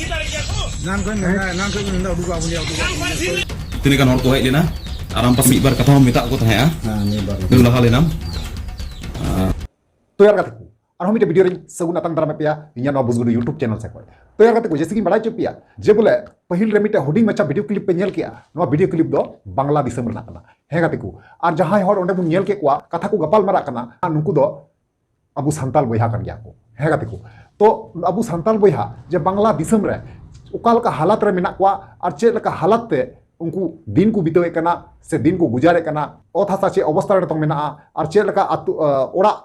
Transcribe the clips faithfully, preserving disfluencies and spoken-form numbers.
ᱮᱱᱟᱱ ᱠᱷᱚᱱ ᱢᱮᱱᱫᱟ, ᱮᱱᱟᱱ ᱠᱷᱚᱱ ᱢᱮᱱᱫᱟ, ᱩᱰᱩᱠᱚᱜ ᱟᱵᱚᱱ, ᱩᱰᱩᱠᱚᱜ ᱟᱵᱚᱱ᱾ ᱛᱤᱱᱟᱹᱜ ᱜᱟᱱ ᱦᱚᱲ ᱠᱚ ᱦᱮᱡ ᱞᱮᱱᱟ ᱟᱨ ᱟᱢ ᱯᱟᱥᱮ ᱢᱤᱫ ᱵᱟᱨ ᱠᱟᱛᱷᱟ ᱦᱚᱸ ᱢᱮᱛᱟᱜ ᱠᱚ ᱛᱟᱦᱮᱸᱜᱼᱟ? ᱦᱮᱸ, ᱢᱤᱫ ᱵᱟᱨ ᱠᱟᱛᱷᱟ᱾ ᱞᱟᱦᱟ ᱞᱮᱱᱟᱢ᱾ ᱛᱚᱭᱟᱨ ᱜᱟᱛᱮ ᱠᱚ, ᱟᱨᱦᱚᱸ ᱢᱤᱫᱴᱮᱱ ᱵᱷᱤᱰᱤᱭᱳ ᱨᱤᱧ ᱥᱟᱹᱜᱩᱱ ᱟᱛᱟᱝ ᱫᱟᱨᱟᱢᱮᱫ ᱯᱮᱭᱟ ᱤᱧᱟᱹᱜ ᱱᱚᱣᱟ ᱵᱩᱡᱽᱜᱩᱰᱩ YouTube ᱪᱮᱱᱮᱞ ᱥᱮᱫ ᱠᱷᱚᱱ᱾ ᱛᱚᱭᱟᱨ ᱜᱟᱛᱮ ᱠᱚ, ᱡᱮᱭᱥᱮ ᱠᱤᱧ ᱵᱟᱲᱟᱭ ᱦᱚᱪᱚ ᱯᱮᱭᱟ ᱡᱮ ᱵᱚᱞᱮ ᱯᱟᱹᱦᱤᱞ ᱨᱮ ᱢᱤᱫᱴᱮᱱ ᱦᱩᱰᱤᱧ ᱢᱟᱪᱷᱟ ᱵᱷᱤᱰᱤᱭᱳ ᱠᱞᱤᱯ ᱯᱮ ᱧᱮᱞ ᱠᱮᱜᱼᱟ, ᱱᱚᱣᱟ ᱵᱷᱤᱰᱤᱭᱳ ᱠᱞᱤᱯ ᱫᱚ ᱵᱟᱝᱞᱟ ᱫᱤᱥᱚᱢ ᱨᱮᱱᱟᱜ ᱠᱟᱱᱟ᱾ ᱦᱮᱸ ᱜᱟᱛᱮ ᱠᱚ, ᱟᱨ ᱡᱟᱦᱟᱸᱭ ᱦᱚᱲ ᱚᱸᱰᱮ ᱵᱚᱱ ᱧᱮᱞ ᱠᱮᱫ ᱠᱚᱣᱟ, ᱠᱟᱛᱷᱟ ᱠᱚ ᱜᱟᱯᱟᱞ ᱢᱟᱨᱟᱜ ᱠᱟᱱᱟ, ᱱᱩᱠᱩ ᱫᱚ ᱟᱵᱚ ᱥᱟᱱᱛᱟᱞ ᱵᱚᱭᱦᱟ ᱠᱟᱱ ᱜᱮᱭᱟ ᱠᱚ᱾ ᱦᱮᱸ ᱜᱟᱛᱮ ᱠᱚ, ᱛᱚ ᱟᱵᱚ ᱥᱟᱱᱛᱟᱞ ᱵᱚᱭᱦᱟ ᱡᱮ ᱵᱟᱝᱞᱟ ᱫᱤᱥᱚᱢ ᱨᱮ ᱚᱠᱟ ᱞᱮᱠᱟ ᱦᱟᱞᱟᱛ ᱨᱮ ᱢᱮᱱᱟᱜ ᱠᱚᱣᱟ ᱟᱨ ᱪᱮᱫ ᱞᱮᱠᱟ ᱦᱟᱞᱟᱛ ᱛᱮ ᱩᱱᱠᱩ ᱫᱤᱱ ᱠᱚ ᱵᱤᱛᱟᱹᱣᱮᱫ ᱠᱟᱱᱟ ᱥᱮ ᱫᱤᱱ ᱠᱚ ᱜᱩᱡᱟᱨᱮᱫ ᱠᱟᱱᱟ, ᱚᱛ ᱦᱟᱥᱟ ᱪᱮᱫ ᱚᱵᱚᱥᱛᱟ ᱨᱮ ᱱᱤᱛᱚᱝ ᱢᱮᱱᱟᱜᱼᱟ ᱟᱨ ᱪᱮᱫ ᱞᱮᱠᱟ ᱟᱹᱛᱩ, ᱚᱲᱟᱜ,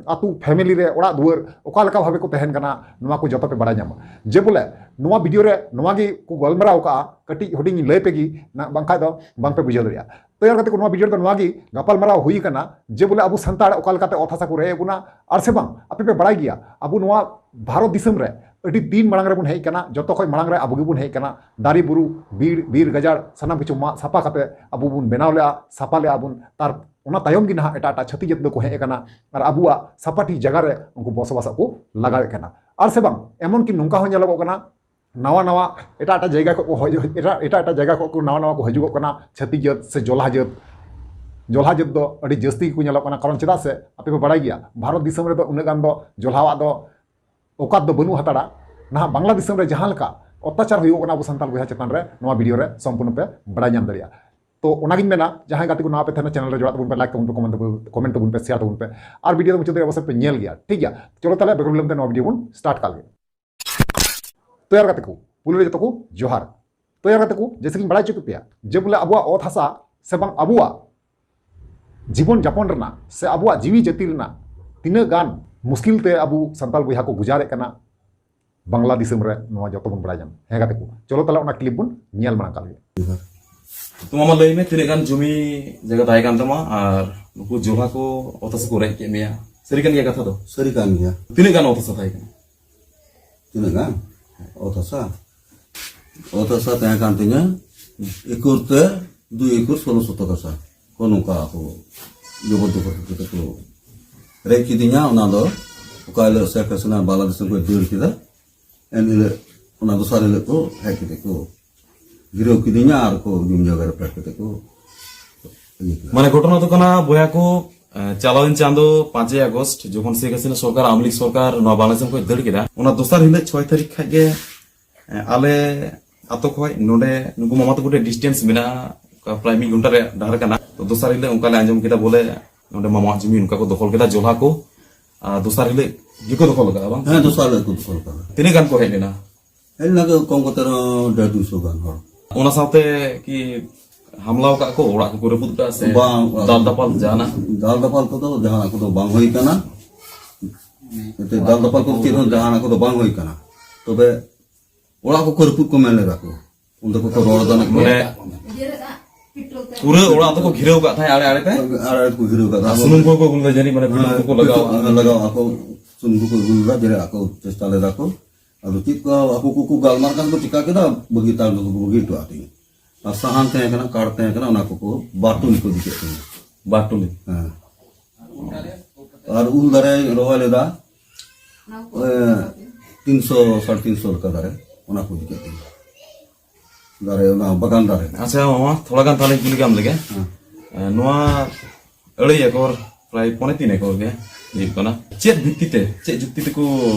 ᱟᱹᱛᱩ ᱯᱷᱮᱢᱮᱞᱤ ᱨᱮ ᱚᱲᱟᱜ ᱫᱩᱣᱟᱹᱨ ᱚᱠᱟ ᱞᱮᱠᱟ ᱵᱷᱟᱵᱮ ᱠᱚ ᱛᱟᱦᱮᱱ ᱠᱟᱱᱟ, ᱱᱚᱣᱟ ᱠᱚ ᱡᱚᱛᱚ ᱯᱮ ᱵᱟᱲᱟᱭ ᱧᱟᱢᱟ᱾ ᱡᱮ ᱵᱚᱞᱮ ᱱᱚᱣᱟ ᱵᱷᱤᱰᱤᱭᱳ ᱨᱮ ᱱᱚᱣᱟ ᱜᱮ ᱠᱚ ᱜᱟᱞᱢᱟᱨᱟᱣ ᱠᱟᱜᱼᱟ, ᱠᱟᱹᱴᱤᱡ ᱦᱩᱰᱤᱧ ᱞᱟᱹᱭ ᱯᱮᱜᱮ ᱱᱟ, ᱵᱟᱝᱠᱷᱟᱡ ᱫᱚ ᱵᱟᱝ ᱯᱮ ᱵᱩᱡᱷᱟᱹᱣ ᱫᱟᱲᱮᱭᱟᱜᱼᱟ᱾ ᱛᱚᱭᱟᱨ ᱜᱟᱛᱮ ᱠᱚ, ᱱᱚᱣᱟ ᱵᱷᱤᱰᱤᱭᱳ ᱨᱮᱫᱚ ᱱᱚᱣᱟ ᱜᱮ ᱜᱟᱯᱟᱞᱢᱟᱨᱟᱣ ᱦᱩᱭ ᱠᱟᱱᱟ ᱡᱮ ᱵᱚᱞᱮ ᱟᱵᱚ ᱥᱟᱱᱛᱟᱲ ᱚᱠᱟ ᱞᱮᱠᱟᱛᱮ ᱚᱛ ᱦᱟᱥᱟ ᱠᱚ ᱨᱮᱡ ᱮᱫ ᱵᱚᱱᱟ, ᱟᱨ ᱥᱮ ᱵᱟᱝ ᱟᱯᱮ ᱯᱮ ᱵᱟᱲᱟᱭ ᱜᱮᱭᱟ ᱟᱵᱚ ᱱᱚᱣᱟ ᱵᱷᱟᱨᱚᱛ ᱫᱤᱥᱚᱢ ᱨᱮ ᱟᱹᱰᱤ ᱫᱤᱱ ᱢᱟᱲᱟᱝ ᱨᱮᱵᱚᱱ ᱦᱮᱡ ᱟᱠᱟᱱᱟ, ᱡᱚᱛᱚ ᱠᱷᱚᱱ ᱢᱟᱲᱟᱝ ᱨᱮ ᱟᱵᱚ ᱜᱮᱵᱚᱱ ᱦᱮᱡ ᱟᱠᱟᱱᱟ᱾ ᱫᱟᱨᱮ ᱵᱩᱨᱩ, ᱵᱤᱨ, ᱵᱤᱨ ᱜᱟᱡᱟᱲ ᱥᱟᱱᱟᱢ ᱠᱤᱪᱷᱩ ᱢᱟᱜ ᱥᱟᱯᱷᱟ ᱠᱟᱛᱮ ᱟᱵᱚ ᱵᱚᱱ ᱵᱮᱱᱟᱣ ᱞᱮᱜᱼᱟ, ᱥᱟᱯᱷᱟ ᱞᱮᱜᱼᱟ ᱵᱚᱱ᱾ ᱛᱟᱨ ᱚᱱᱟ ᱛᱟᱭᱚᱢ ᱜᱮ ᱱᱟᱦᱟᱜ ᱮᱴᱟᱜ ᱮᱴᱟᱜ ᱪᱷᱟᱹᱛᱤᱠ ᱡᱟᱹᱛ ᱫᱚᱠᱚ ᱦᱮᱡ ᱟᱠᱟᱱᱟ ᱟᱨ ᱟᱵᱚᱣᱟᱜ ᱥᱟᱯᱟᱴᱷᱤ ᱡᱟᱭᱜᱟ ᱨᱮ ᱩᱱᱠᱩ ᱵᱚᱥᱚᱵᱟᱥᱚᱜ ᱠᱚ ᱞᱟᱜᱟᱣᱮᱫ ᱠᱟᱱᱟ᱾ ᱟᱨ ᱥᱮ ᱵᱟᱝ ᱮᱢᱚᱱ ᱠᱤ ᱱᱚᱝᱠᱟ ᱦᱚᱸ ᱧᱮᱞᱚᱜᱚᱜ ᱠᱟᱱᱟ, ᱱᱟᱣᱟ ᱱᱟᱣᱟ ᱮᱴᱟᱜ ᱮᱴᱟᱜ ᱡᱟᱭᱜᱟ ᱠᱷᱚᱱ ᱠᱚ ᱦᱤᱡᱩᱜ, ᱮᱴᱟᱜ, ᱮᱴᱟᱜ ᱮᱴᱟᱜ ᱡᱟᱭᱜᱟ ᱠᱷᱚᱱ ᱠᱚ ᱱᱟᱣᱟ ᱱᱟᱣᱟ ᱠᱚ ᱦᱤᱡᱩᱜᱚᱜ ᱠᱟᱱᱟ, ᱪᱷᱟᱹᱛᱤᱠ ᱡᱟᱹᱛ ᱥᱮ ᱡᱚᱞᱦᱟ ᱡᱟᱹᱛ᱾ ᱡᱚᱞᱦᱟ ᱡᱟᱹᱛ ᱫᱚ ᱟᱹᱰᱤ ᱡᱟᱹᱥᱛᱤ ᱜᱮᱠᱚ ᱧᱮᱞᱚᱜ ᱠᱟᱱᱟ, ᱠᱟᱨᱚᱱ ᱪᱮᱫᱟᱜ ᱥᱮ ᱟᱯᱮ ᱯᱮ ᱵᱟᱲᱟᱭ ᱜᱮᱭᱟ ᱵᱷᱟᱨᱚᱛ ᱫᱤᱥᱚᱢ ᱨᱮᱫᱚ ᱩᱱᱟᱹᱜ ᱜᱟᱱ ᱫᱚ ᱡᱚᱞᱦᱟᱣᱟᱜ ᱫᱚ ᱚᱠᱟᱛ ᱫᱚ ᱵᱟᱹᱱᱩᱜ ᱦᱟᱛᱟᱲᱟ᱾ ᱱᱟᱦᱟᱜ ᱵᱟᱝᱞᱟ ᱫᱤᱥᱚᱢ ᱨᱮ ᱡᱟᱦᱟᱸ ᱞᱮᱠᱟ ᱚᱛᱛᱟᱪᱟᱨ ᱦᱩᱭᱩᱜ ᱠᱟᱱᱟ ᱟᱵᱚ ᱥᱟᱱᱛᱟᱲ ᱵᱚᱭᱦᱟ ᱪᱮᱛᱟᱱ ᱨᱮ, ᱱᱚᱣᱟ ᱵᱷᱤᱰᱤᱭᱳ ᱨᱮ ᱥᱚᱢᱯᱩᱨᱱᱚ ᱯᱮ ᱵᱟᱲᱟᱭ ᱧᱟᱢ ᱫᱟᱲᱮᱭᱟᱜᱼᱟ᱾ ᱛᱚ ᱚᱱᱟᱜᱤᱧ ᱢᱮᱱᱟ, ᱡᱟᱦᱟᱸᱭ ᱜᱟᱛᱮ ᱠᱚ ᱱᱟᱣᱟ ᱯᱮ ᱛᱟᱦᱮᱱᱟ, ᱪᱮᱱᱮᱞ ᱨᱮ ᱡᱚᱲᱟᱜ ᱛᱟᱵᱚᱱ ᱯᱮ, ᱞᱟᱭᱤᱠ ᱛᱟᱵᱚᱱ ᱯᱮ, ᱠᱚᱢᱮᱱᱴ ᱛᱟᱵᱚᱱ ᱯᱮ, ᱠᱚᱢᱮᱱᱴ ᱛᱟᱵᱚᱱ ᱯᱮ, ᱥᱮᱭᱟᱨ ᱛᱟᱵᱚᱱ ᱯᱮ᱾ ᱟᱨ ᱵᱷᱤᱰᱤᱭᱳ ᱫᱚ ᱢᱩᱪᱟᱹᱫ ᱨᱮ ᱚᱵᱚᱥᱥᱳᱭ ᱯᱮ ᱧᱮᱞ ᱜᱮᱭᱟ, ᱴᱷᱤᱠ ᱜᱮᱭᱟ? ᱪᱚᱞᱚ ᱛᱟᱦᱞᱮ ᱵᱮᱜᱚᱨ ᱵᱤᱞᱚᱢ ᱛᱮ ᱱᱚᱣᱟ ᱵᱷᱤᱰᱤᱭᱳ ᱵᱚᱱ ᱥᱴᱟᱨᱴ ᱠᱟᱜ ᱞᱮᱜᱮ᱾ ᱛᱚᱭᱟᱨ ᱜᱟᱛᱮ ᱠᱚ, ᱯᱩᱭᱞᱩ ᱨᱮ ᱡᱚᱛᱚ ᱠᱚ ᱡᱚᱦᱟᱨ᱾ ᱛᱚᱭᱟᱨ ᱜᱟᱛᱮ ᱠᱚ, ᱡᱮᱭᱥᱮ ᱠᱤᱧ ᱵᱟᱲᱟᱭ ᱦᱚᱪᱚ ᱠᱮᱫ ᱯᱮᱭᱟ ᱡᱮ ᱵᱚᱞᱮ ᱟᱵᱚᱣᱟᱜ ᱚᱛ ᱦᱟᱥᱟ ᱥᱮ ᱵᱟᱝ ᱟᱵᱚᱣᱟᱜ ᱡᱤᱵᱚᱱ ᱡᱟᱯᱚᱱ ᱨᱮᱱᱟᱜ ᱥᱮ ᱟᱵᱚᱣᱟᱜ ᱡᱤᱣᱤ ᱡᱟᱹᱛᱤ ᱨᱮᱱᱟᱜ ᱛᱤᱱᱟᱹᱜ ᱜᱟᱱ ᱢᱩᱥᱠᱤᱞ ᱛᱮ ᱟᱵᱚ ᱥᱟᱱᱛᱟᱲ ᱵᱚᱭᱦᱟ ᱠᱚ ᱜᱩᱡᱟᱨᱮᱫ ᱠᱟᱱᱟ ᱵᱟᱝᱞᱟ ᱫᱤᱥᱚᱢ ᱨᱮ, ᱱᱚᱣᱟ ᱡᱚᱛᱚ ᱵᱚᱱ ᱵᱟᱲᱟᱭ ᱧᱟᱢᱟ᱾ ᱦᱮᱸ ᱜᱟᱛᱮ ᱠᱚ, ᱪᱚᱞᱚ ᱛᱟᱦᱞᱮ ᱚᱱᱟ ᱠᱞᱤᱯ ᱵᱚᱱ ᱧᱮᱞ ᱢᱟᱲᱟᱝ ᱠᱟᱜ ᱞᱮᱜᱮ᱾ ᱛᱚ ᱢᱟᱢᱟ, ᱞᱟᱹᱭ ᱢᱮ, ᱛᱤᱱᱟᱹᱜ ᱜᱟᱱ ᱡᱚᱢᱤ ᱡᱟᱭᱜᱟ ᱛᱟᱦᱮᱸ ᱠᱟᱱ ᱛᱟᱢᱟ ᱟᱨ ᱱᱩᱠᱩ ᱡᱚᱞᱦᱟ ᱠᱚ ᱚᱛ ᱦᱟᱥᱟ ᱠᱚ ᱨᱮᱡ ᱠᱮᱫ ᱢᱮᱭᱟ? ᱥᱟᱹᱨᱤ ᱠᱟᱱ ᱜᱮᱭᱟ ᱠᱟᱛᱷᱟ ᱫᱚ? ᱥᱟᱹᱨᱤ ᱠᱟᱱ ᱜᱮᱭᱟ᱾ ᱛᱤᱱᱟᱹᱜ ᱜᱟᱱ ᱚᱛ ᱦᱟᱥᱟ ᱛᱟᱦᱮᱸ ᱠᱟᱱᱟ? ᱛᱤᱱᱟᱹᱜ ᱜᱟᱱ ᱚᱛ ᱦᱟᱥᱟ? ᱚᱛ ᱦᱟᱥᱟ ᱛᱟᱦᱮᱸ ᱠᱟᱱ ᱛᱤᱧᱟᱹ ᱮᱠᱚᱨ ᱛᱮ ᱫᱩᱭ ᱮᱠᱚᱨ ᱥᱳᱞᱳ ᱥᱚᱛᱚᱠ ᱦᱟᱥᱟ ᱠᱚ ᱱᱚᱝᱠᱟ ᱠᱚ ᱡᱚᱵᱚᱨ ᱡᱚᱵᱚᱨ ᱠᱟᱛᱮ ᱠᱚ ᱨᱮᱡ ᱠᱤᱫᱤᱧᱟ᱾ ᱚᱱᱟ ᱫᱚ ᱚᱠᱟ ᱦᱤᱞᱳᱜ ᱥᱮᱠ ᱦᱟᱥᱤᱱᱟ ᱵᱟᱝᱞᱟᱫᱮᱥ ᱠᱷᱚᱱ ᱫᱟᱹᱲ ᱠᱮᱫᱟ, ᱮᱱ ᱦᱤᱞᱳᱜ ᱚᱱᱟ ᱫᱚᱥᱟᱨ ᱦᱤᱞᱳᱜ ᱠᱚ ᱦᱮᱡ ᱠᱟᱛᱮ ᱠᱚ ᱜᱷᱤᱨᱟᱹᱣ ᱠᱤᱫᱤᱧᱟ ᱟᱨ ᱠᱚ ᱡᱩᱢ ᱡᱟᱭᱜᱟ ᱨᱮ ᱯᱷᱮᱰ ᱠᱟᱛᱮ ᱠᱚ ᱤᱭᱟᱹ ᱠᱮᱫᱟ᱾ ᱢᱟᱱᱮ, ᱜᱷᱚᱴᱚᱱᱟ ᱫᱚ ᱠᱟᱱᱟ, ᱵᱚᱭᱦᱟ ᱠᱚ, ᱮ, ᱪᱟᱞᱟᱣᱮᱱ ᱪᱟᱸᱫᱚ ᱯᱟᱸᱪᱮᱭ ᱟᱜᱚᱥᱴ ᱡᱚᱠᱷᱚᱱ ᱥᱮᱠ ᱦᱟᱥᱤᱱᱟ ᱥᱚᱨᱠᱟᱨ ᱟᱢᱞᱤᱜ ᱥᱚᱨᱠᱟᱨ ᱱᱚᱣᱟ ᱵᱟᱝᱞᱟᱫᱮᱥ ᱠᱷᱚᱱ ᱫᱟᱹᱲ ᱠᱮᱫᱟ, ᱚᱱᱟ ᱫᱚᱥᱟᱨ ᱦᱤᱞᱳᱜ ᱪᱷᱚᱭ ᱛᱟᱹᱨᱤᱠᱷ ᱠᱷᱟᱡ ᱜᱮ, ᱮ, ᱟᱞᱮ ᱟᱛᱳ ᱠᱷᱚᱡ ᱱᱚᱰᱮ ᱱᱩᱠᱩ ᱢᱟᱢᱟ ᱛᱟᱠᱚ ᱴᱷᱮᱱ ᱰᱤᱥᱴᱮᱱᱥ ᱢᱮᱱᱟᱜᱼᱟ, ᱚᱱᱠᱟ ᱯᱨᱟᱭ ᱢᱤᱫ ᱜᱷᱚᱱᱴᱟ ᱨᱮᱭᱟᱜ ᱰᱟᱦᱟᱨ ᱠᱟᱱᱟ᱾ ᱛᱚ, ᱫᱚᱥᱟᱨ ᱦᱤᱞᱳᱜ ᱚᱱᱠᱟ ᱞᱮ ᱟᱸᱡᱚᱢ ᱠᱮᱫᱟ ᱵᱚᱞᱮ ᱱᱚᱰᱮ ᱢᱟᱢᱟᱣᱟᱜ ᱡᱚᱢᱤ ᱚᱱᱠᱟ ᱠᱚ ᱫᱚᱠᱷᱚᱞ ᱠᱮᱫᱟ ᱡᱚᱞᱦᱟ ᱠᱚ᱾ ᱟᱨ ᱫᱚᱥᱟᱨ ᱦᱤᱞᱳᱜ ᱜᱮᱠᱚ ᱫᱚᱠᱷᱚᱞ ᱠᱟᱫᱟ, ᱵᱟᱝ? ᱦᱮᱸ, ᱫᱚᱥᱟᱨ ᱦᱤᱞᱳᱜ ᱠᱚ ᱫᱚᱠᱷᱚᱞ ᱠᱟᱫᱟ᱾ ᱛᱤᱱᱟᱹᱜ ᱜᱟᱱ ᱠᱚ ᱦᱮᱡ ᱞᱮᱱᱟ? ᱦᱮᱡ ᱞᱮᱱᱟ ᱠᱚ ᱠᱚᱢ ᱠᱚᱛᱮ ᱨᱮᱦᱚᱸ ᱰᱮᱲ ᱫᱩᱥᱚ ᱜᱟᱱ ᱦᱚᱲ᱾ ᱚᱱᱟ ᱥᱟᱶᱛᱮ ᱠᱤ ᱦᱟᱢᱞᱟᱣ ᱠᱟᱜ ᱠᱚ, ᱚᱲᱟᱜ ᱠᱚᱠᱚ ᱨᱟᱹᱯᱩᱫ ᱠᱟᱜᱼᱟ ᱥᱮ ᱵᱟᱝ, ᱚᱲᱟᱜ ᱫᱟᱞ ᱫᱟᱯᱟᱞ ᱡᱟᱦᱟᱱᱟᱜ? ᱫᱟᱞ ᱫᱟᱯᱟᱞ ᱠᱚᱫᱚ ᱡᱟᱦᱟᱱᱟᱜ ᱠᱚᱫᱚ ᱵᱟᱝ ᱦᱩᱭ ᱠᱟᱱᱟ᱾ ᱮᱱᱛᱮ ᱫᱟᱞ ᱫᱟᱯᱟᱞ ᱠᱚᱫᱚ ᱪᱮᱫ ᱦᱚᱸ ᱡᱟᱦᱟᱱᱟᱜ ᱠᱚᱫᱚ ᱵᱟᱝ ᱦᱩᱭ ᱠᱟᱱᱟ᱾ ᱛᱚᱵᱮ ᱚᱲᱟᱜ ᱠᱚᱠᱚ ᱨᱟᱹᱯᱩᱫ ᱠᱚ ᱢᱮᱱ ᱞᱮᱫᱟ ᱠᱚ᱾ ᱩᱱ ᱫᱚᱠᱚ ᱠᱚ ᱨᱚᱲ ᱮᱫᱟ ᱱᱟᱠᱚ᱾ ᱢᱟᱱᱮ, ᱯᱩᱨᱟᱹ ᱚᱲᱟᱜ ᱫᱚᱠᱚ ᱜᱷᱤᱨᱟᱹᱣ ᱠᱟᱜ ᱛᱟᱦᱮᱸᱫ ᱟᱲᱮ ᱟᱲᱮ ᱛᱮ? ᱟᱲᱮ ᱟᱲᱮ ᱛᱮᱠᱚ ᱜᱷᱤᱨᱟᱹᱣ ᱠᱟᱜ ᱟᱨ ᱛᱟᱦᱮᱸᱫ᱾ ᱥᱩᱱᱩᱢ ᱠᱚᱠᱚ ᱟᱹᱜᱩ ᱞᱮᱫᱟ ᱡᱟᱹᱱᱤᱡ, ᱢᱟᱱᱮ, ᱯᱮᱴᱨᱳᱞ ᱦᱮᱸ, ᱠᱚᱠᱚ ᱞᱟᱜᱟᱣᱟ᱾ ᱯᱮᱴᱨᱳᱞ ᱞᱟᱜᱟᱣ ᱟᱠᱚ, ᱥᱩᱱᱩᱢ ᱠᱚᱠᱚ ᱟᱹᱜᱩ ᱞᱮᱫᱟ, ᱡᱮ ᱟᱠᱚ ᱪᱮᱥᱴᱟ ᱞᱮᱫᱟ ᱠᱚ᱾ ᱟᱫᱚ ᱪᱮᱫ ᱠᱚ ᱟᱠᱚ ᱠᱚᱠᱚ ᱜᱟᱞᱢᱟᱨᱟᱣ ᱠᱟᱛᱮ ᱠᱚ ᱪᱤᱠᱟ ᱠᱮᱫᱟ, ᱵᱟᱹᱜᱤ ᱛᱟᱲ ᱫᱚᱠᱚ ᱵᱟᱹᱜᱤ ᱦᱚᱴᱚ ᱟᱫ ᱛᱤᱧᱟ᱾ ᱟᱨ ᱥᱟᱦᱟᱱ ᱛᱟᱦᱮᱸ ᱠᱟᱱᱟ, ᱠᱟᱴ ᱛᱟᱦᱮᱸ ᱠᱟᱱᱟ, ᱚᱱᱟ ᱠᱚᱠᱚ ᱵᱟᱨ ᱴᱩᱞᱤ ᱠᱚ ᱤᱫᱤ ᱠᱮᱫ ᱛᱤᱧᱟ᱾ ᱵᱟᱨ ᱴᱩᱞᱤ? ᱦᱮᱸ᱾ ᱟᱨ ᱩᱞ ᱫᱟᱨᱮ ᱨᱚᱦᱚᱭ ᱞᱮᱫᱟ, ᱮ, ᱛᱤᱱᱥᱚ, ᱥᱟᱲᱮ ᱛᱤᱱᱥᱚ ᱞᱮᱠᱟ ᱫᱟᱨᱮ, ᱚᱱᱟ ᱠᱚ ᱤᱫᱤ ᱠᱮᱫ ᱛᱤᱧᱟ᱾ ᱫᱟᱨᱮ, ᱚᱱᱟ ᱵᱟᱜᱟᱱ ᱫᱟᱨᱮ᱾ ᱟᱪᱪᱷᱟ ᱢᱟᱢᱟ, ᱛᱷᱚᱲᱟ ᱜᱟᱱ ᱛᱟᱦᱞᱮᱧ ᱠᱩᱞᱤ ᱠᱟᱢ ᱞᱮᱜᱮ᱾ ᱦᱮᱸ᱾ ᱮ, ᱱᱚᱣᱟ ᱟᱹᱲᱟᱹᱭ ᱮᱠᱚᱨ, ᱯᱨᱟᱭ ᱯᱚᱱᱮ ᱛᱤᱱ ᱮᱠᱚᱨ ᱜᱮ ᱦᱩᱭᱩᱜ ᱠᱟᱱᱟ᱾ ᱪᱮᱫ ᱵᱷᱤᱛᱛᱤ ᱛᱮ, ᱪᱮᱫ ᱡᱩᱠᱛᱤ ᱛᱮᱠᱚ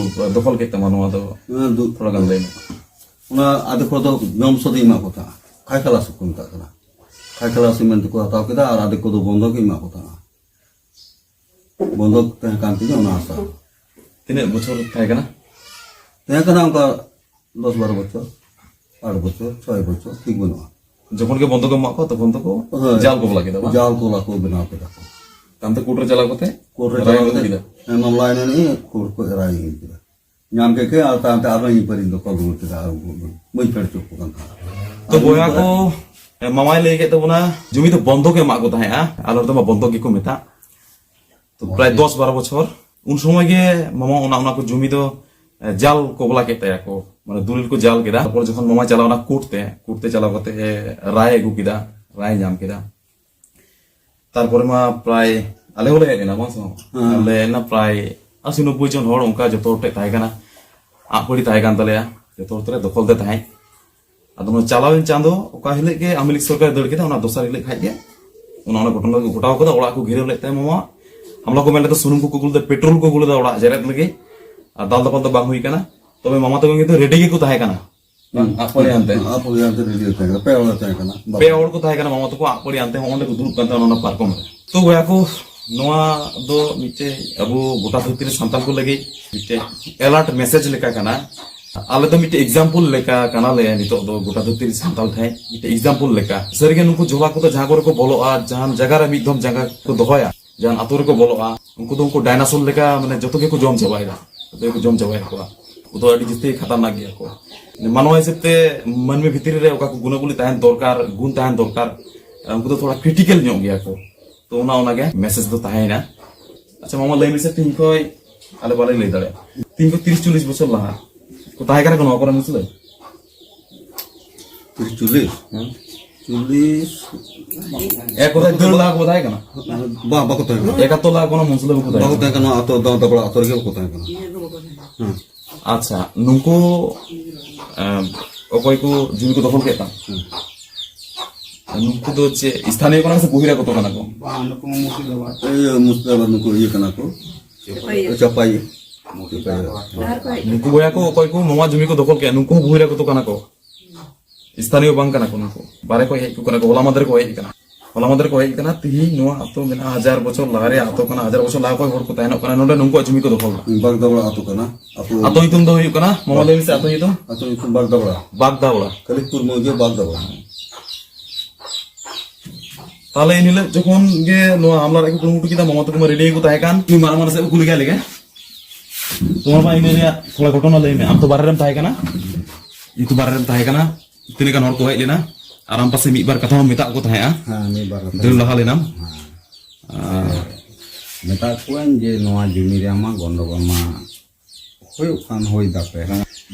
ᱫᱚᱠᱷᱚᱞ ᱠᱮᱫ ᱛᱟᱢᱟ ᱱᱚᱣᱟ ᱫᱚ? ᱦᱮᱸ, ᱫᱩ- ᱛᱷᱚᱲᱟ ᱜᱟᱱ ᱞᱟᱹᱭ ᱢᱮ᱾ ᱚᱱᱟ ᱟᱫᱷᱮᱠ ᱦᱚᱲ ᱫᱚ ᱡᱚᱢ ᱥᱚᱫ ᱤᱧ ᱮᱢᱟ ᱠᱚ ᱛᱟᱦᱮᱸᱫ, ᱠᱷᱟᱭ ᱠᱷᱟᱞᱟᱥ ᱠᱚ ᱢᱮᱛᱟᱜ ᱠᱟᱱᱟ᱾ ᱠᱷᱟᱭ ᱠᱷᱟᱞᱟᱥ ᱢᱮᱱ ᱛᱮᱠᱚ ᱦᱟᱛᱟᱣ ᱠᱮᱫᱟ ᱟᱨ ᱟᱫᱷᱮᱠ ᱠᱚᱫᱚ ᱵᱚᱱᱫᱷᱚᱠ ᱤᱧ ᱮᱢᱟ ᱠᱚ ᱛᱟᱦᱮᱸᱫ᱾ ᱵᱚᱱᱫᱷᱚᱠ ᱛᱟᱦᱮᱸ ᱠᱟᱱ ᱛᱤᱧᱟ ᱚᱱᱟ ᱦᱟᱥᱟ᱾ ᱛᱤᱱᱟᱹᱜ ᱵᱚᱪᱷᱚᱨ ᱛᱟᱦᱮᱸ ᱠᱟᱱᱟ? ᱛᱟᱦᱮᱸ ᱠᱟᱱᱟ ᱚᱱᱠᱟ ᱫᱚᱥ ᱵᱟᱨᱚ ᱵᱚᱪᱷᱚᱨ, ᱟᱴ ᱵᱚᱪᱷᱚᱨ, ᱪᱷᱚᱭ ᱵᱚᱪᱷᱚᱨ, ᱴᱷᱤᱠ ᱵᱟᱹᱱᱩᱜᱼᱟ᱾ ᱡᱚᱠᱷᱚᱱ ᱜᱮ ᱵᱚᱱᱫᱷᱚᱠ ᱮᱢ ᱮᱢᱟᱜ ᱠᱚᱣᱟ, ᱛᱚᱠᱷᱚᱱ ᱫᱚᱠᱚ ᱦᱳᱭ᱾ ᱡᱟᱞ ᱠᱚ ᱵᱚᱞᱟ ᱠᱮᱫᱟ, ᱵᱟᱝ? ᱡᱟᱞ ᱠᱚ ᱵᱚᱞᱟ ᱠᱚ ᱵᱮᱱᱟᱣ ᱠᱮᱫᱟ ᱠᱚ᱾ ᱛᱟᱭᱚᱢᱛᱮ ᱠᱳᱨᱴ ᱨᱮ ᱪᱟᱞᱟᱣ ᱠᱟᱛᱮ ᱠᱳᱨᱴ ᱨᱮ ᱨᱟᱭ ᱪᱟᱞᱟᱣ ᱟᱹᱜᱩ ᱠᱟᱛᱮ ᱠᱮᱫᱟ᱾ ᱦᱮᱸ, ᱢᱟᱢᱞᱟ ᱮᱱᱮᱡ ᱠᱳᱨᱴ ᱠᱚ ᱨᱟᱭ ᱟᱹᱜᱩ ᱠᱮᱫᱟ᱾ ᱧᱟᱢ ᱠᱮᱫ ᱠᱷᱟᱱ ᱟᱨ ᱛᱟᱭᱚᱢᱛᱮ ᱟᱨᱦᱚᱸ ᱤᱧ ᱯᱟᱹᱨᱤᱧ ᱫᱚᱠᱷᱚᱞ ᱨᱩᱣᱟᱹᱲ ᱠᱮᱫᱟ, ᱟᱨ ᱵᱟᱹᱧ ᱯᱷᱮᱰ ᱦᱚᱪᱚ ᱠᱚ ᱠᱟᱱ ᱛᱟᱦᱮᱸᱫ᱾ ᱛᱚ ᱟᱨ ᱵᱚᱭᱦᱟ ᱤᱧ ᱠᱚ, ᱮ, ᱢᱟᱢᱟᱭ ᱞᱟᱹᱭ ᱠᱮᱫ ᱛᱟᱵᱚᱱᱟ, ᱡᱩᱢᱤ ᱫᱚ ᱵᱚᱱᱫᱷᱚᱠ ᱮ ᱮᱢᱟᱜ ᱠᱚ ᱛᱟᱦᱮᱸᱜᱼᱟ, ᱟᱞᱮ ᱱᱚᱛᱮ ᱢᱟ ᱵᱚᱱᱫᱷᱚᱠ ᱜᱮᱠᱚ ᱢᱮᱛᱟᱜ᱾ ᱛᱚ ᱯᱨᱟᱭ ᱫᱚᱥ ᱵᱟᱨᱚ ᱵᱚᱪᱷᱚᱨ, ᱩᱱ ᱥᱚᱢᱚᱭ ᱜᱮ ᱢᱟᱢᱟ ᱚᱱᱟ, ᱚᱱᱟ ᱠᱚ ᱡᱩᱢᱤ ᱫᱚ, ᱮ, ᱡᱟᱞ ᱠᱚᱵᱞᱟ ᱠᱮᱫ ᱛᱟᱭᱟ ᱠᱚ, ᱢᱟᱱᱮ ᱫᱩᱞᱤᱞ ᱠᱚ ᱡᱟᱞ ᱠᱮᱫᱟ᱾ ᱛᱟᱨᱯᱚᱨ ᱡᱚᱠᱷᱚᱱ ᱢᱟᱢᱟ ᱪᱟᱞᱟᱣ ᱮᱱᱟ ᱠᱳᱨᱴ ᱛᱮ, ᱠᱳᱨᱴ ᱛᱮ ᱪᱟᱞᱟᱣ ᱠᱟᱛᱮ ᱮ ᱨᱟᱭ ᱟᱹᱜᱩ ᱠᱮᱫᱟ, ᱨᱟᱭ ᱧᱟᱢ ᱠᱮᱫᱟ᱾ ᱛᱟᱨᱯᱚᱨᱮ ᱢᱟ ᱯᱨᱟᱭ ᱟᱞᱮ ᱦᱚᱸᱞᱮ ᱦᱮᱡ ᱞᱮᱱᱟ, ᱵᱟᱝ ᱥᱮ? ᱦᱮᱸ᱾ ᱟᱞᱮ ᱦᱮᱡ ᱞᱮᱱᱟ ᱯᱨᱟᱭ ᱟᱥᱤ ᱱᱚᱵᱵᱳᱭ ᱡᱚᱱ ᱦᱚᱲ, ᱚᱱᱠᱟ ᱡᱚᱛᱚ ᱦᱚᱲ ᱴᱷᱮᱡ ᱛᱟᱦᱮᱸ ᱠᱟᱱᱟ, ᱟᱜ ᱯᱟᱹᱲᱤ ᱛᱟᱦᱮᱸ ᱠᱟᱱ ᱛᱟᱞᱮᱭᱟ᱾ ᱡᱚᱛᱚ ᱦᱚᱲ ᱛᱮᱞᱮ ᱫᱚᱠᱷᱚᱞ ᱛᱮ ᱛᱟᱦᱮᱸᱫ᱾ ᱟᱫᱚ ᱚᱱᱟ ᱪᱟᱞᱟᱣᱮᱱ ᱪᱟᱸᱫᱚ ᱚᱠᱟ ᱦᱤᱞᱳᱜ ᱜᱮ ᱟᱢᱮᱞᱤᱠ ᱥᱚᱨᱠᱟᱨᱮ ᱫᱟᱹᱲ ᱠᱮᱫᱟ, ᱚᱱᱟ ᱫᱚᱥᱟᱨ ᱦᱤᱞᱳᱜ ᱠᱷᱟᱡ ᱜᱮ ᱚᱱᱟ, ᱚᱱᱟ ᱜᱷᱚᱴᱚᱱᱟ ᱠᱚ ᱜᱷᱚᱴᱟᱣ ᱠᱟᱫᱟ᱾ ᱚᱲᱟᱜ ᱠᱚ ᱜᱷᱮᱨᱟᱣ ᱞᱮᱫ ᱛᱟᱭᱟ ᱢᱟᱢᱟ᱾ ᱦᱟᱢᱞᱟ ᱠᱚ ᱢᱮᱱ ᱞᱮᱫᱟ, ᱥᱩᱱᱩᱢ ᱠᱚᱠᱚ ᱜᱩᱞ ᱞᱮᱫᱟ, ᱯᱮᱴᱨᱳᱞ ᱠᱚ ᱜᱩᱞ ᱞᱮᱫᱟ ᱚᱲᱟᱜ ᱡᱮᱨᱮᱫ ᱞᱟᱹᱜᱤᱫ᱾ ᱟᱨ ᱫᱟᱞ ᱫᱟᱯᱟᱞ ᱫᱚ ᱵᱟᱝ ᱦᱩᱭ ᱠᱟᱱᱟ᱾ ᱛᱚᱵᱮ ᱢᱟᱢᱟ ᱛᱟᱠᱚ ᱠᱤᱱᱛᱩ ᱨᱮᱰᱤ ᱜᱮᱠᱚ ᱛᱟᱦᱮᱸ ᱠᱟᱱᱟ᱾ ᱵᱟᱝ, ᱟᱯᱚᱭ ᱟᱱᱛᱮ᱾ ᱟᱯᱚᱭ ᱟᱱᱛᱮ ᱨᱮᱰᱤ ᱛᱟᱦᱮᱸ ᱠᱟᱱᱟ᱾ ᱯᱮ ᱦᱚᱲ ᱠᱚ ᱛᱟᱦᱮᱸ ᱠᱟᱱᱟ᱾ ᱯᱮ ᱦᱚᱲ ᱠᱚ ᱛᱟᱦᱮᱸ ᱠᱟᱱᱟ ᱢᱟᱢᱟ ᱛᱟᱠᱚ ᱟᱜ ᱯᱟᱹᱲᱤ ᱟᱱᱛᱮ, ᱦᱚᱸ ᱚᱸᱰᱮ ᱠᱚ ᱫᱩᱲᱩᱵ ᱠᱟᱱ ᱛᱟᱦᱮᱱᱟ ᱚᱱᱟ ᱯᱟᱨᱠᱚᱢ ᱨᱮ᱾ ᱛᱚ ᱵᱚᱭᱦᱟ ᱠᱚ, ᱱᱚᱣᱟ ᱫᱚ ᱢᱤᱫᱴᱮᱡ ᱟᱵᱚ ᱜᱚᱴᱟ ᱫᱷᱟᱹᱨᱛᱤ ᱨᱮ ᱥᱟᱱᱛᱟᱞ ᱠᱚ ᱞᱟᱹᱜᱤᱫ ᱢᱤᱫᱴᱮᱡ ᱮᱞᱟᱨᱴ ᱢᱮᱥᱮᱡᱽ ᱞᱮᱠᱟ ᱠᱟᱱᱟ᱾ ᱟᱞᱮ ᱫᱚ ᱢᱤᱫᱴᱮᱡ ᱮᱠᱡᱟᱢᱯᱚᱞ ᱞᱮᱠᱟ ᱠᱟᱱᱟᱞᱮ ᱱᱤᱛᱚᱜ ᱫᱚ ᱜᱚᱴᱟ ᱫᱷᱟᱹᱨᱛᱤ ᱨᱮ ᱥᱟᱱᱛᱟᱞ ᱴᱷᱮᱱ ᱢᱤᱫᱴᱮᱡ ᱮᱠᱡᱟᱢᱯᱚᱞ ᱞᱮᱠᱟ᱾ ᱥᱟᱹᱨᱤᱜᱮ ᱱᱩᱠᱩ ᱡᱷᱚᱞᱟ ᱠᱚᱫᱚ ᱡᱟᱦᱟᱸ ᱠᱚᱨᱮ ᱠᱚ ᱵᱚᱞᱚᱜᱼᱟ, ᱡᱟᱦᱟᱱ ᱡᱟᱭᱜᱟ ᱨᱮ ᱢᱤᱫ ᱫᱷᱚᱢ ᱡᱟᱸᱜᱟ ᱠᱚ ᱫᱚᱦᱚᱭᱟ, ᱡᱟᱦᱟᱱ ᱟᱛᱳ ᱨᱮᱠᱚ ᱵᱚᱞᱚᱜᱼᱟ, ᱩᱱᱠᱩ ᱫᱚ ᱩᱱᱠᱩ ᱰᱟᱭᱱᱟᱥᱚᱨ ᱞᱮᱠᱟ, ᱢᱟᱱᱮ, ᱡᱚᱛᱚ ᱜᱮᱠᱚ ᱡᱚᱢ ᱪᱟᱵᱟᱭᱮᱫᱟ᱾ ᱡᱚᱛᱚ ᱜᱮᱠᱚ ᱡᱚᱢ ᱪᱟᱵᱟᱭᱮᱫ ᱠᱚᱣᱟ᱾ ᱩᱱᱠᱩ ᱫᱚ ᱟᱹᱰᱤ ᱡᱟᱹᱥᱛᱤ ᱠᱷᱟᱛᱟᱨᱱᱟᱠ ᱜᱮᱭᱟ ᱠᱚ᱾ ᱢᱟᱱᱣᱟ ᱦᱤᱥᱟᱹᱵ ᱛᱮ ᱢᱟᱹᱱᱢᱤ ᱵᱷᱤᱛᱨᱤ ᱨᱮ ᱚᱠᱟ ᱠᱚ ᱜᱩᱱᱟᱵᱚᱞᱤ ᱛᱟᱦᱮᱱ ᱫᱚᱨᱠᱟᱨ, ᱜᱩᱱ ᱛᱟᱦᱮᱱ ᱫᱚᱨᱠᱟᱨ, ᱩᱱᱠᱩ ᱫᱚ ᱛᱷᱚᱲᱟ ᱠᱨᱤᱴᱤᱠᱟᱞ ᱧᱚᱜ ᱜᱮᱭᱟ ᱠᱚ᱾ ᱛᱚ, ᱚᱱᱟ, ᱚᱱᱟᱜᱮ ᱢᱮᱥᱮᱡᱽ ᱫᱚ ᱛᱟᱦᱮᱸᱭᱮᱱᱟ᱾ ᱟᱪᱪᱷᱟ ᱢᱟᱢᱟ, ᱞᱟᱹᱭ ᱢᱮᱥᱮ, ᱛᱤᱦᱤᱧ ᱠᱷᱚᱱ ᱟᱞᱮ ᱵᱟᱞᱮ ᱞᱟᱹᱭ ᱫᱟᱲᱮᱭᱟᱜᱼᱟ, ᱛᱤᱦᱤᱧ ᱠᱷᱚᱱ ᱛᱤᱨᱤᱥ ᱪᱚᱞᱞᱤᱥ ᱵᱚᱪᱷᱚᱨ ᱞᱟᱦᱟ ᱠᱚ ᱛᱟᱦᱮᱸ ᱠᱟᱱᱟ ᱠᱚ ᱱᱚᱣᱟ ᱠᱚᱨᱮ ᱢᱩᱥᱞᱟᱹ? ᱛᱤᱨᱤᱥ ᱪᱚᱞᱞᱤᱥ? ᱦᱮᱸ᱾ ᱪᱚᱞᱞᱤᱥ? ᱮᱠ ᱠᱚᱛᱷᱟᱭ ᱫᱟᱹᱲ ᱞᱟᱦᱟ ᱠᱚ ᱛᱟᱦᱮᱸ ᱠᱟᱱᱟ? ᱵᱟᱝ, ᱵᱟᱠᱚ ᱛᱟᱦᱮᱸ ᱠᱟᱱᱟ᱾ ᱮᱠᱟᱛᱛᱚᱨ ᱞᱟᱦᱟ ᱠᱳᱱᱳ ᱢᱩᱥᱞᱟᱹ ᱵᱟᱠᱚ ᱛᱟᱦᱮᱸ ᱵᱟᱠᱚ ᱠᱟᱱᱟ᱾ ᱛᱟᱦᱮᱸ ᱠᱟᱱᱟ, ᱟᱛᱳ ᱫᱚ ᱫᱟᱵᱲᱟ ᱟᱛᱳ ᱨᱮᱜᱮ ᱵᱟᱠᱚ ᱛᱟᱦᱮᱸ ᱠᱟᱱᱟ᱾ ᱦᱮᱸ᱾ ᱟᱪᱪᱷᱟ, ᱱᱩᱠᱩ, ᱮᱸ, ᱚᱠᱚᱭ ᱠᱚ ᱡᱩᱢᱤ ᱠᱚ ᱫᱚᱠᱷᱚᱞ ᱠᱮᱫ ᱛᱟᱢ? ᱦᱮᱸ᱾ ᱱᱩᱠᱩ ᱫᱚ ᱪᱮᱫ ᱥᱛᱷᱟᱱᱤᱭᱚ ᱠᱟᱱᱟ ᱠᱚ ᱥᱮ ᱵᱚᱦᱤᱨᱟᱜᱚᱛᱚ ᱠᱟᱱᱟ ᱠᱚ? ᱵᱟᱝ, ᱱᱩᱠᱩ ᱢᱟ ᱢᱩᱨᱥᱤᱫᱟᱵᱟᱫ᱾ ᱤᱭᱟᱹ, ᱢᱩᱨᱥᱤᱫᱟᱵᱟᱫ ᱱᱩᱠᱩ ᱤᱭᱟᱹ ᱠᱟᱱᱟ ᱠᱚ᱾ ᱪᱟᱯᱟᱭ᱾ ᱪᱟᱯᱟᱭ᱾ ᱱᱩᱠᱩ ᱵᱚᱭᱦᱟ ᱠᱚ ᱚᱠᱚᱭ ᱠᱚ ᱢᱟᱢᱟ ᱡᱩᱢᱤ ᱠᱚ ᱫᱚᱠᱷᱚᱞ ᱠᱮᱫ, ᱱᱩᱠᱩ ᱦᱚᱸ ᱵᱚᱦᱤᱨᱟᱜᱚᱛᱚ ᱠᱟᱱᱟ ᱠᱚ? ᱥᱛᱷᱟᱱᱤᱭᱚ ᱵᱟᱝ ᱠᱟᱱᱟ ᱠᱚ ᱱᱩᱠᱩ᱾ ᱵᱟᱨᱦᱮ ᱠᱷᱚᱱ ᱦᱮᱡ ᱠᱚ ᱠᱟᱱᱟ ᱠᱚ, ᱦᱚᱞᱟ ᱢᱟᱫᱷᱮᱨ ᱠᱚ ᱦᱮᱡ ᱠᱟᱱᱟ᱾ ᱦᱚᱞᱟ ᱢᱟᱫᱷᱮᱨ ᱠᱚ ᱦᱮᱡ ᱠᱟᱱᱟ᱾ ᱛᱤᱦᱤᱧ ᱱᱚᱣᱟ ᱟᱛᱳ ᱢᱮᱱᱟᱜᱼᱟ, ᱦᱟᱡᱟᱨ ᱵᱚᱪᱷᱚᱨ ᱞᱟᱦᱟ ᱨᱮᱭᱟᱜ ᱟᱛᱳ ᱠᱟᱱᱟ, ᱦᱟᱡᱟᱨ ᱵᱚᱪᱷᱚᱨ ᱞᱟᱦᱟ ᱠᱷᱚᱱ ᱦᱚᱲ ᱠᱚ ᱛᱟᱦᱮᱱᱚᱜ ᱠᱟᱱᱟ ᱱᱚᱰᱮ, ᱱᱩᱠᱩᱣᱟᱜ ᱡᱩᱢᱤ ᱠᱚ ᱫᱚᱠᱷᱚᱞ ᱫᱟ᱾ ᱵᱟᱜᱽᱫᱟᱵᱲᱟ ᱟᱛᱳ ᱠᱟᱱᱟ᱾ ᱟᱛᱳ ᱟᱛᱳ ᱧᱩᱛᱩᱢ ᱫᱚ ᱦᱩᱭᱩᱜ ᱠᱟᱱᱟ, ᱢᱟᱢᱟ ᱞᱟᱹᱭ ᱢᱮᱥᱮ ᱟᱛᱳ ᱧᱩᱛᱩᱢ? ᱟᱛᱳ ᱧᱩᱛᱩᱢ ᱵᱟᱜᱽᱫᱟᱵᱲᱟ᱾ ᱵᱟᱜᱽᱫᱟᱵᱲᱟ᱾ ᱠᱟᱞᱤᱠᱯᱩᱨ ᱢᱚᱭᱡᱟ ᱵᱟᱜᱽᱫᱟᱵᱲᱟ᱾ ᱛᱟᱦᱞᱮ ᱮᱱ ᱦᱤᱞᱳᱜ ᱡᱚᱠᱷᱚᱱ ᱜᱮ ᱱᱚᱣᱟ ᱦᱟᱢᱞᱟ ᱨᱮᱭᱟᱜ ᱠᱚ ᱠᱩᱨᱩᱢᱩᱴᱩ ᱠᱮᱫᱟ, ᱢᱟᱢᱟ ᱛᱟᱠᱚ ᱢᱟ ᱨᱮᱰᱤ ᱜᱮᱠᱚ ᱛᱟᱦᱮᱸ ᱠᱟᱱ᱾ ᱩᱱᱤ ᱢᱟᱨᱟᱝ ᱢᱟᱨᱟᱝ ᱥᱮᱫ ᱠᱚ ᱠᱩᱞᱤ ᱠᱟᱭ ᱞᱮᱜᱮ᱾ ᱛᱚ ᱢᱟᱢᱟ, ᱤᱱᱟᱹ ᱨᱮᱭᱟᱜ ᱛᱷᱚᱲᱟ ᱜᱷᱚᱴᱚᱱᱟ ᱞᱟᱹᱭ ᱢᱮ᱾ ᱟᱢ ᱛᱚ ᱵᱟᱨᱦᱮ ᱨᱮᱢ ᱛᱟᱦᱮᱸ ᱠᱟᱱᱟ, ᱤᱧ ᱛᱚ ᱵᱟᱨᱦᱮ ᱨᱮᱢ ᱛᱟᱦᱮᱸ ᱠᱟᱱᱟ᱾ ᱛᱤᱱᱟᱹᱜ ᱜᱟᱱ ᱦᱚᱲ ᱠᱚ ᱦᱮᱡ ᱞᱮᱱᱟ ᱟᱨ ᱟᱢ ᱯᱟᱥᱮ ᱢᱤᱫ ᱵᱟᱨ ᱠᱟᱛᱷᱟ ᱦᱚᱸ ᱢᱮᱛᱟᱜ ᱠᱚ ᱛᱟᱦᱮᱸᱜᱼᱟ᱾ ᱦᱮᱸ, ᱢᱤᱫ ᱵᱟᱨ ᱠᱟᱛᱷᱟ᱾ ᱫᱟᱹᱲ ᱞᱟᱦᱟ ᱞᱮᱱᱟᱢ᱾ ᱦᱮᱸ᱾ ᱟᱨ ᱢᱮᱛᱟᱜ ᱠᱚᱣᱟᱧ ᱡᱮ ᱱᱚᱣᱟ ᱡᱩᱢᱤ ᱨᱮᱭᱟᱜ ᱢᱟ ᱜᱚᱱᱰᱚᱜᱳᱞ ᱢᱟ ᱦᱩᱭᱩᱜ ᱠᱟᱱ ᱦᱩᱭ ᱫᱟᱯᱮ᱾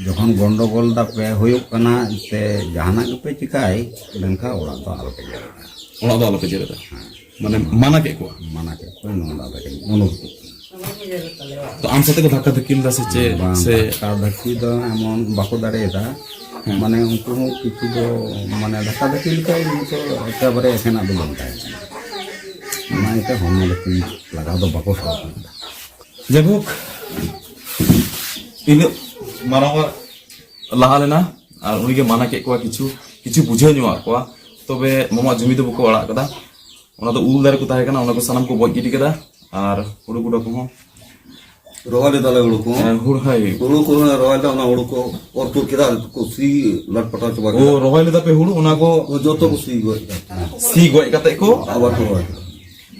ᱡᱚᱠᱷᱚᱱ ᱜᱚᱱᱰᱚᱜᱳᱞ ᱫᱟᱯᱮ ᱦᱩᱭᱩᱜ ᱠᱟᱱᱟ, ᱥᱮ ᱡᱟᱦᱟᱱᱟᱜ ᱜᱮᱯᱮ ᱪᱤᱠᱟᱭ, ᱢᱮᱱᱠᱷᱟᱱ ᱚᱲᱟᱜ ᱫᱚ ᱟᱞᱚᱯᱮ ᱡᱮᱨᱮᱫᱟ᱾ ᱚᱲᱟᱜ ᱫᱚ ᱟᱞᱚᱯᱮ ᱡᱮᱨᱮᱫᱟ᱾ ᱦᱮᱸ᱾ ᱢᱟᱱᱮ ᱢᱟᱱᱟ ᱠᱮᱫ ᱠᱚᱣᱟ? ᱢᱟᱱᱟ ᱠᱮᱫ ᱠᱚᱣᱟ, ᱱᱚᱣᱟ ᱫᱚ ᱟᱞᱮ ᱠᱟᱹᱴᱤᱡ ᱚᱱᱩᱨᱳᱫᱷ ᱠᱟᱱᱟ᱾ ᱛᱚ ᱟᱢ ᱥᱟᱛᱮ ᱠᱚ ᱫᱷᱟᱠᱟ ᱫᱷᱟᱹᱠᱤ ᱞᱮᱫᱟ ᱥᱮ ᱪᱮᱫ? ᱵᱟᱝ, ᱥᱮ ᱫᱷᱟᱠᱟ ᱫᱷᱟᱹᱠᱤ ᱫᱚ ᱮᱢᱚᱱ ᱵᱟᱠᱚ ᱫᱟᱲᱮᱭᱟᱫᱟ᱾ ᱦᱮᱸ᱾ ᱢᱟᱱᱮ ᱩᱱᱠᱩ ᱦᱚᱸ ᱠᱤᱪᱷᱩ ᱫᱚ, ᱢᱟᱱᱮ ᱫᱷᱟᱠᱟ ᱫᱷᱟᱹᱠᱤ ᱞᱮᱠᱟ ᱱᱤᱛᱚᱜ ᱮᱠᱮᱵᱟᱨᱮ ᱮᱠᱷᱮᱱᱟᱜ ᱫᱚ ᱵᱟᱝ ᱛᱟᱦᱮᱸ ᱠᱟᱱᱟ᱾ ᱚᱱᱟ ᱤᱭᱟᱹᱛᱮ ᱦᱚᱲᱢᱚ ᱫᱚ ᱛᱤ ᱞᱟᱜᱟᱣ ᱫᱚ ᱵᱟᱠᱚ ᱥᱟᱦᱟᱣ ᱠᱟᱱᱟ᱾ ᱡᱟᱭᱦᱳᱠ, ᱤᱱᱟᱹᱜ ᱢᱟᱨᱟᱝ ᱟᱜ ᱞᱟᱦᱟ ᱞᱮᱱᱟ ᱟᱨ ᱩᱱᱤᱜᱮ ᱢᱟᱱᱟ ᱠᱮᱫ ᱠᱚᱣᱟ, ᱠᱤᱪᱷᱩ ᱠᱤᱪᱷᱩ ᱵᱩᱡᱷᱟᱹᱣ ᱧᱚᱜ ᱟᱫ ᱠᱚᱣᱟ᱾ ᱛᱚᱵᱮ ᱢᱟᱢᱟ ᱡᱩᱢᱤ ᱫᱚ ᱵᱟᱠᱚ ᱟᱲᱟᱜ ᱠᱟᱫᱟ᱾ ᱚᱱᱟ ᱫᱚ ᱩᱞ ᱫᱟᱨᱮ ᱠᱚ ᱛᱟᱦᱮᱸ ᱠᱟᱱᱟ, ᱚᱱᱟ ᱠᱚ ᱥᱟᱱᱟᱢ ᱠᱚ ᱵᱚᱡ ᱜᱤᱰᱤ ᱠᱮᱫᱟ᱾ ᱟᱨ ᱦᱩᱲᱩ ᱜᱚᱰᱟ ᱠᱚᱦᱚᱸ ᱨᱚᱦᱚᱭ ᱞᱮᱫᱟᱞᱮ ᱦᱩᱲᱩ ᱠᱚ᱾ ᱦᱮᱸ, ᱦᱩᱲᱩ, ᱦᱳᱭ᱾ ᱦᱩᱲᱩ ᱠᱚ ᱨᱚᱦᱚᱭ ᱞᱮᱫᱟ, ᱚᱱᱟ ᱦᱩᱲᱩ ᱠᱚ ᱚᱨ ᱛᱩᱫ ᱠᱮᱫᱟ, ᱟᱨ ᱠᱚ ᱥᱤ ᱞᱟᱴ ᱯᱟᱴᱟᱣ ᱪᱟᱵᱟ ᱠᱮᱫᱟ᱾ ᱚ, ᱨᱚᱦᱚᱭ ᱞᱮᱫᱟ ᱯᱮ ᱦᱩᱲᱩ, ᱚᱱᱟ ᱠᱚ ᱡᱚᱛᱚ ᱠᱚ ᱥᱤ ᱜᱚᱡ ᱠᱮᱫᱟ᱾ ᱥᱤ ᱜᱚᱡ ᱠᱟᱛᱮ ᱠᱚ ᱟᱵᱟᱨ ᱠᱚ ᱨᱚᱦᱚᱭ ᱠᱮᱫᱟ᱾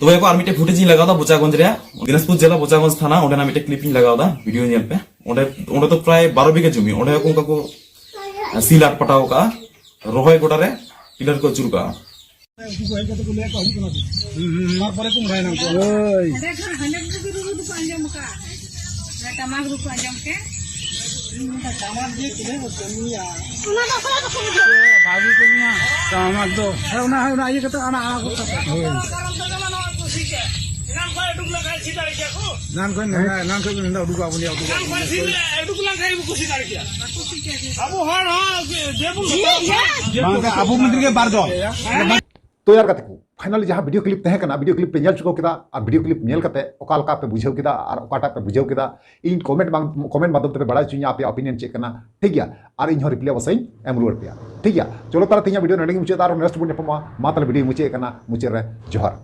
ᱛᱚᱵᱮ ᱠᱚ ᱟᱨ ᱢᱤᱫᱴᱮᱡ footage ᱤᱧ ᱞᱟᱜᱟᱣ ᱫᱟ ᱵᱚᱪᱟᱜᱚᱸᱡᱽ ᱨᱮᱭᱟᱜ, ᱫᱤᱱᱟᱡᱽᱯᱩᱨ ᱡᱮᱞᱟ ᱵᱚᱪᱟᱜᱚᱸᱡᱽ ᱛᱷᱟᱱᱟ, ᱚᱸᱰᱮᱱᱟᱜ ᱢᱤᱫᱴᱮᱡ clip ᱤᱧ ᱞᱟᱜᱟᱣ ᱫᱟ, video ᱧᱮᱞ ᱯᱮ᱾ ᱚᱸᱰᱮ, ᱚᱸᱰᱮ ᱫᱚ ᱯᱨᱟᱭ ᱵᱟᱨᱚ ᱵᱤᱜᱷᱟᱹ ᱡᱚᱢᱤ, ᱚᱸᱰᱮ ᱦᱚᱸ ᱚᱱᱠᱟ ᱠᱚ ᱥᱤ ᱞᱟᱴ ᱯᱟᱴᱟᱣ ᱠᱟᱜᱼᱟ, ᱨᱚᱦᱚᱭ ᱜᱚᱰᱟ ᱨᱮ pillar ᱠᱚ ᱟᱹᱪᱩᱨ ᱠᱟᱜᱼᱟ᱾ ᱩᱱᱠᱩ ᱠᱚ ᱦᱮᱡ ᱠᱟᱛᱮ ᱠᱚ ᱞᱟᱹᱭᱟ ᱠᱚ ᱦᱤᱡᱩᱜ ᱠᱟᱱᱟ ᱠᱚ᱾ ᱦᱩᱸ, ᱦᱩᱸ, ᱦᱩᱸ᱾ ᱛᱟᱨᱯᱚᱨᱮ ᱠᱚ ᱢᱚᱦᱰᱟᱭᱮᱱᱟ ᱩᱱᱠᱩ᱾ ᱦᱳᱭ᱾ ᱦᱟᱸᱰᱮ ᱠᱷᱚᱱ, ᱦᱟᱸᱰᱮ ᱠᱷᱚᱱ ᱨᱩ ᱨᱩ ᱫᱚᱠᱚ ᱟᱸᱡᱚᱢ ᱟᱠᱟᱫ᱾ ᱚᱱᱟ ᱴᱟᱢᱟᱠ ᱨᱩ ᱠᱚ ᱟᱸᱡᱚᱢ ᱠᱮᱫ᱾ ᱴᱟᱢᱟᱠ ᱫᱤᱭᱮ ᱪᱮᱫ ᱠᱚ ᱠᱟᱹᱢᱤᱭᱟ? ᱚᱱᱟ ᱫᱚ ᱚᱠᱚᱭ ᱫᱚᱠᱚ ᱵᱩᱡᱷᱟᱹᱣᱟ? ᱵᱷᱟᱜᱮ ᱠᱟᱹᱢᱤᱭᱟ᱾ ᱴᱟᱢᱟᱠ ᱫᱚ᱾ ᱦᱮᱸ, ᱚᱱᱟ, ᱚᱱᱟ ᱤᱭᱟᱹ ᱠᱟᱛᱮ, ᱚᱱᱟ ᱟᱲᱟᱜ ᱠᱟᱛᱮ᱾ ᱦᱳᱭ᱾ ᱠᱟᱨᱚᱱ ᱫᱚ ᱡᱮᱢᱚᱱ ᱱᱚᱣᱟ ᱠᱚ ᱥᱤ ᱠᱮᱫ᱾ ᱮᱱᱟᱝ ᱠᱷᱚᱱ ᱩᱰᱩᱠ ᱞᱮᱱᱠᱷᱟᱱ ᱥᱤ ᱫᱟᱲᱮ ᱠᱮᱭᱟ ᱠᱚ᱾ ᱮᱱᱟᱝ ᱠᱷᱚᱱ, ᱮᱱᱟᱝ ᱠᱷᱚᱱ ᱢᱮᱱᱫᱟ ᱩᱰᱩᱠ ᱟᱵᱚᱱ ᱜᱮᱭᱟ, ᱩᱰᱩᱠ ᱮᱱᱟᱝ ᱠᱷᱚᱱ ᱥᱤ ᱞᱮ-, ᱩᱰᱩᱠ ᱞᱮᱱᱠᱷᱟᱱ ᱜᱮᱠᱚ ᱥᱤ ᱫᱟᱲᱮ ᱠᱮᱭᱟ᱾ ᱟᱵᱚ ᱦᱚᱲ ᱦᱚᱸ ᱡᱮ, ᱡᱮ ᱵᱚᱱ ᱵᱟᱝ, ᱟᱵᱚ ᱢᱚᱫᱽᱫᱷᱮ ᱨᱮᱜᱮ ᱵᱟᱨ ᱡᱚᱱ᱾ ᱦᱮᱸ? ᱛᱚ ᱭᱟᱨ ᱜᱟᱛᱮ ᱠᱚ, finally ᱡᱟᱦᱟᱸ video clip ᱛᱟᱦᱮᱸ ᱠᱟᱱᱟ, video clip ᱯᱮ ᱧᱮᱞ ᱪᱩᱠᱟᱹᱣ ᱠᱮᱫᱟ, ᱟᱨ video clip ᱧᱮᱞ ᱠᱟᱛᱮ ᱚᱠᱟ ᱞᱮᱠᱟ ᱯᱮ ᱵᱩᱡᱷᱟᱹᱣ ᱠᱮᱫᱟ ᱟᱨ ᱚᱠᱟᱴᱟᱜ ᱯᱮ ᱵᱩᱡᱷᱟᱹᱣ ᱠᱮᱫᱟ, ᱤᱧ comment ᱵᱟᱝ, comment ᱢᱟᱫᱽᱫᱷᱚᱢ ᱛᱮᱯᱮ ᱵᱟᱲᱟᱭ ᱦᱚᱪᱚᱧᱟ ᱟᱯᱮᱭᱟᱜ opinion ᱪᱮᱫ ᱠᱟᱱᱟ, ᱴᱷᱤᱠ ᱜᱮᱭᱟ? ᱟᱨ ᱤᱧ ᱦᱚᱸ reply ᱚᱵᱚᱥᱥᱳᱭ ᱤᱧ ᱮᱢ ᱨᱩᱣᱟᱹᱲ ᱯᱮᱭᱟ, ᱴᱷᱤᱠ ᱜᱮᱭᱟ? ᱪᱚᱞᱚ ᱛᱟᱦᱞᱮ ᱛᱮᱦᱮᱧᱟᱜ video ᱱᱚᱸᱰᱮ ᱜᱮ ᱢᱩᱪᱟᱹᱫ, ᱟᱨᱦᱚᱸ next ᱵᱚᱱ ᱧᱟᱯᱟᱢᱟ᱾ ᱢᱟ ᱛᱟᱦᱞᱮ video ᱢᱩᱪᱟᱹᱫ ᱠᱟᱱᱟ, ᱢᱩᱪᱟᱹᱫ ᱨᱮ ᱡᱚᱦᱟᱨ᱾